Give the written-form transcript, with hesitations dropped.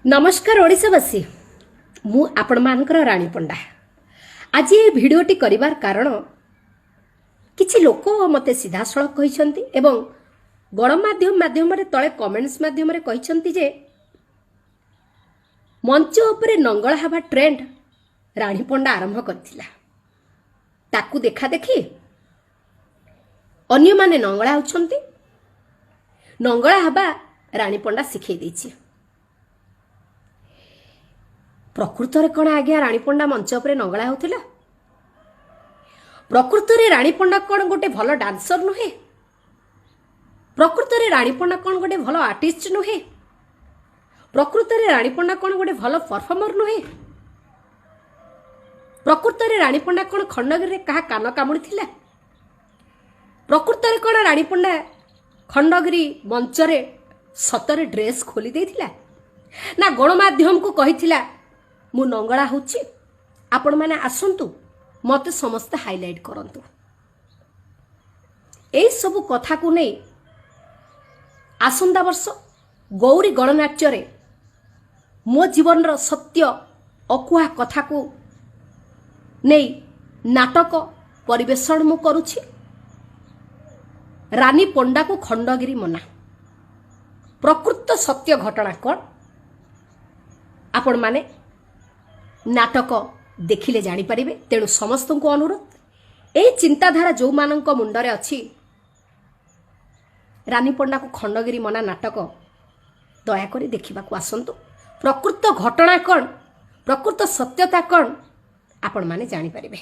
ନମସ୍କାର ଓଡ଼ିଶାବାସୀ, ମୁଁ ଆପଣମାନଙ୍କର ରାଣୀ ପଣ୍ଡା। ଆଜି ଏ ଭିଡ଼ିଓଟି କରିବାର କାରଣ, କିଛି ଲୋକ ମୋତେ ସିଧାସଳଖ କହିଛନ୍ତି ଏବଂ ଗଣମାଧ୍ୟମ ମାଧ୍ୟମରେ ତଳେ କମେଣ୍ଟସ୍ ମାଧ୍ୟମରେ କହିଛନ୍ତି ଯେ ମଞ୍ଚ ଉପରେ ନଙ୍ଗଳା ହେବା ଟ୍ରେଣ୍ଡ ରାଣୀ ପଣ୍ଡା ଆରମ୍ଭ କରିଥିଲା, ତାକୁ ଦେଖା ଦେଖି ଅନ୍ୟମାନେ ନଙ୍ଗଳା ହେଉଛନ୍ତି, ନଙ୍ଗଳା ହେବା ରାଣୀ ପଣ୍ଡା ଶିଖେଇ ଦେଇଛି। ପ୍ରକୃତରେ କ'ଣ ଆଜ୍ଞା ରାଣୀ ପଣ୍ଡା ମଞ୍ଚ ଉପରେ ନଙ୍ଗଳା ହେଉଥିଲା? ପ୍ରକୃତରେ ରାଣୀ ପଣ୍ଡା କ'ଣ ଗୋଟେ ଭଲ ଡାନ୍ସର ନୁହେଁ? ପ୍ରକୃତରେ ରାଣୀ ପଣ୍ଡା କ'ଣ ଗୋଟେ ଭଲ ଆର୍ଟିଷ୍ଟ ନୁହେଁ? ପ୍ରକୃତରେ ରାଣୀ ପଣ୍ଡା କ'ଣ ଗୋଟେ ଭଲ ପରଫର୍ମର ନୁହେଁ? ପ୍ରକୃତରେ ରାଣୀ ପଣ୍ଡା କ'ଣ ଖଣ୍ଡଗିରିରେ କାହା କାନ କାମୁଡ଼ିଥିଲା? ପ୍ରକୃତରେ କ'ଣ ରାଣୀ ପଣ୍ଡା ଖଣ୍ଡଗିରି ମଞ୍ଚରେ ସତରେ ଡ୍ରେସ୍ ଖୋଲି ଦେଇଥିଲା ନା ଗଣମାଧ୍ୟମକୁ କହିଥିଲା, ମୁଁ ନଙ୍ଗଳା ହେଉଛି, ଆପଣମାନେ ଆସନ୍ତୁ, ମୋତେ ସମସ୍ତେ ହାଇଲାଇଟ୍ କରନ୍ତୁ? ଏଇସବୁ କଥାକୁ ନେଇ ଆସନ୍ତା ବର୍ଷ ଗୌରୀ ଗଣନାଟ୍ୟରେ ମୋ ଜୀବନର ସତ୍ୟ ଅକୁହା କଥାକୁ ନେଇ ନାଟକ ପରିବେଷଣ ମୁଁ କରୁଛି, ରାନୀ ପଣ୍ଡାକୁ ଖଣ୍ଡଗିରି ମନା। ପ୍ରକୃତ ସତ୍ୟ ଘଟଣା କ'ଣ, ଆପଣମାନେ ନାଟକ ଦେଖିଲେ ଜାଣିପାରିବେ। ତେଣୁ ସମସ୍ତଙ୍କୁ ଅନୁରୋଧ, ଏହି ଚିନ୍ତାଧାରା ଯେଉଁମାନଙ୍କ ମୁଣ୍ଡରେ ଅଛି, ରାନୀ ପଣ୍ଡାକୁ ଖଣ୍ଡଗିରି ମନା ନାଟକ ଦୟାକରି ଦେଖିବାକୁ ଆସନ୍ତୁ। ପ୍ରକୃତ ଘଟଣା କ'ଣ, ପ୍ରକୃତ ସତ୍ୟତା କ'ଣ, ଆପଣମାନେ ଜାଣିପାରିବେ।